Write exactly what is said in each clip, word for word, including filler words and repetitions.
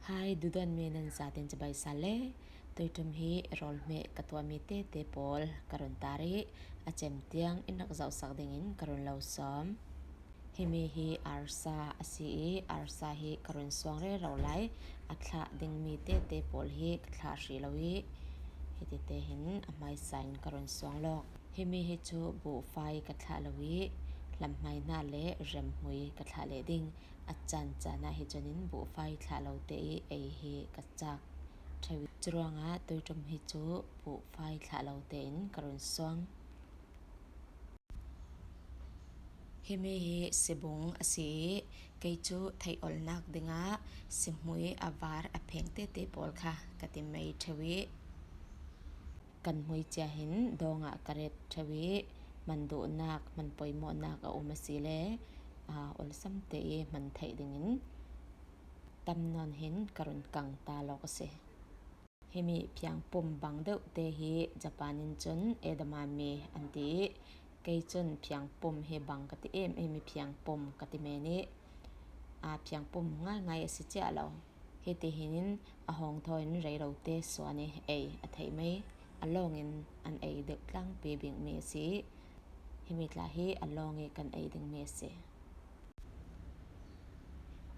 Hai, duhdawtmi nan zaten cibai sa le. Tuiṭum hi rawlhmeh ka tuahmi tete pawl ka run tar ih, a cem tiang in rak zohsak dingin ka run lo sawm. Himi hi arsa a si ih, arsa hi ka run suang rero lai. A thlah dingmi tete pawl hi ka thlah hrih lo ih, hitite hin a hmaisa in ka run suang lawk. Himi hi cu buhfai ka thlah lo ih, hlamhmai hna le remhmui ka thlah leh ding. A caan caan ah hi cun in buhfai thlah lo tein ei hi ka cak ṭheu ih, curuangah tuiṭum hi cu buhfai thlah lo tein ka run suang. Himi hi sibung a si ih, kei cu theih olnak dingah sihmui a var a pheng tete pawl kha ka ti mei ṭheu ih, kan hmui cia hin dawng ah ka ret ṭheu ih, hman duhnak, hman poimawhnak a um a si le, aa, olsam te ih hman theih dingin tam nawn hin ka run kang ta lawk a si. Himi phiangpum bang deuh te hi Japan in cun edamame an ti ih, kei cun phiangpum hi bang ka ti em em ih, phiangpum ka ti men ih, aa, phiangpum ngaingai a si cia lo. Hitihin in a hawng thaw in rei lo te suan ih ei a theih mei. A lawng in an ei deuh tlangpi bikmi a si ih, himi tla hi a lawng ih kan ei dingmi a si.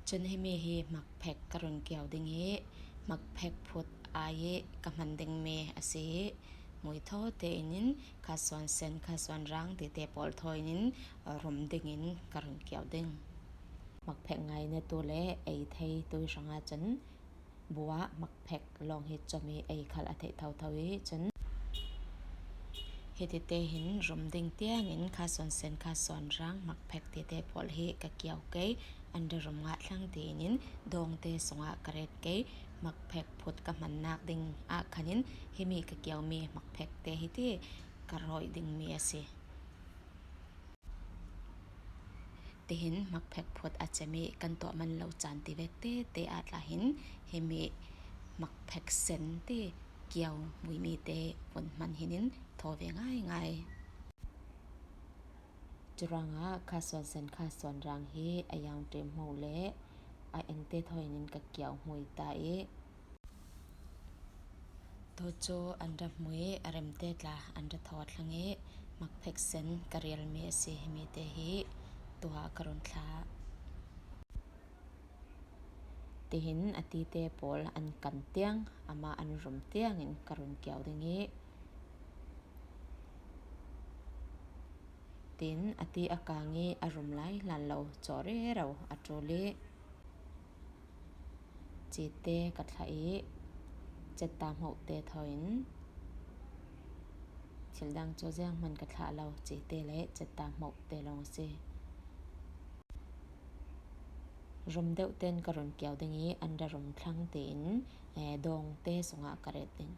Cun himi hi hmakphek ka run kiau ding ih, hmakphek phut ai ih ka hman dingmi a si ih, hmui thaw tein in kha suan sen, kha suan rang tite pawl thaw in in rum dingin ka run kiau ding. Hmakphek ngainetu le ei theitu hrangah cun bu ah hmakphek lawng hi com ih ei khal a theih thotho ih cun, hitite hin rum ding tiangin kha suan sen, kha suan rang, hmakphek tite pawl hi ka kiau kei, an ra rum ngah thlang tiin in dawngte sungah ka ret kei. Hmakphek phut ka hmannak ding ah khan in himi ka kiaumi hmakphek te hiti ka rawih dingmi a si. Tihin hmakphek phut a cem ih kan tuah man lo caan ti vek tete ah tla hin himi hmakphek sen ti kiau hmuimi te vun hman hin in thaw ve ngaingai. Curuangah kha suan sen, kha suan rang hi a yangṭe hmu le a engte thaw in in ka kiau hmui ta ih, tu cu an ra hmui, a remte tla an ra thaw thlang ih, hmakphek sen ka rialmi a si himi te hi tuah ka run thlah. Tihin a tite pawl an kan tiang, amah an rum tiangin ka run kiau ding ih, tin a ti a kang ih a rum lai hlan lo cawh rero a ṭul ih, cite ka thlah ih, cetta hmohte thaw in, thil dang cu zianghman ka thlah lo, cite le cetta hmohte lawng a si. Rum deuh tein ka run kiau ding ih an ra rum thlang tiin, eh, dawngte sungah ka ret ding.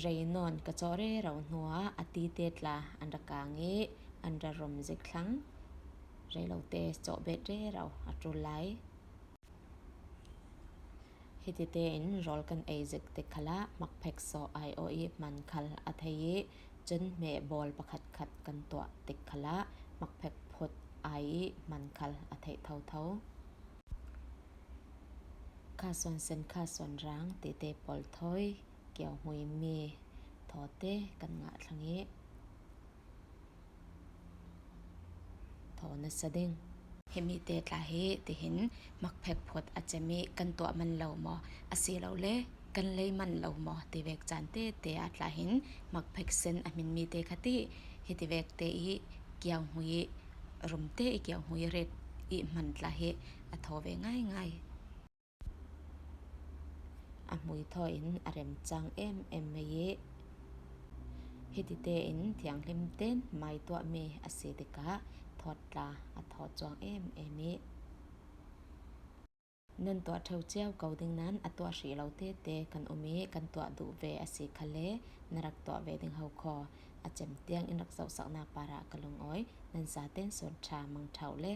Rei nawn ka cawh rero hnuah a tite tla an ra kang ih an ra rum zik thlang. Rei lote cawh bet rero a ṭul lai. Hitite in rawl kan ei zik tik khalah hmakphek sawh ai-awh ih hman khal a thei ih, cun hmeh bawl pakhatkhat kan tuah tik khalah hmakphek phut ai ih hman khal a theih thotho. Kha suan sen, kha suan rang tite pawl thaw ih kiau hmuimi thawte kan ngah thlang ih, thaw nasa ding. Himi te tla hi tihin hmakphek phut a cem ih kan tuah man lo maw, asilole kan lei man lo maw ti vek caan tete ah tla hin hmakphek sen a hminmi te kha ti, hiti vek te ih kiau hmui ih, rum te ih kiau hmui ih ret ih hman tla hi a thaw ve ngaingai. A hmui thaw in a remcang em em mei ih, hitite in thianghlim tein mai tuahmi a si tikah thawt tla a thaw cuang em em ih, nan tuah ṭheu cio ko ding nain a tuah hrih lo tete kan um ih kan tuah duh ve a si khalle, na rak tuah ve ding ho khaw. A cem tiang in rak zohsaknak parah ka lungawi. Nan zaten suan ṭha, mang ṭha uh le.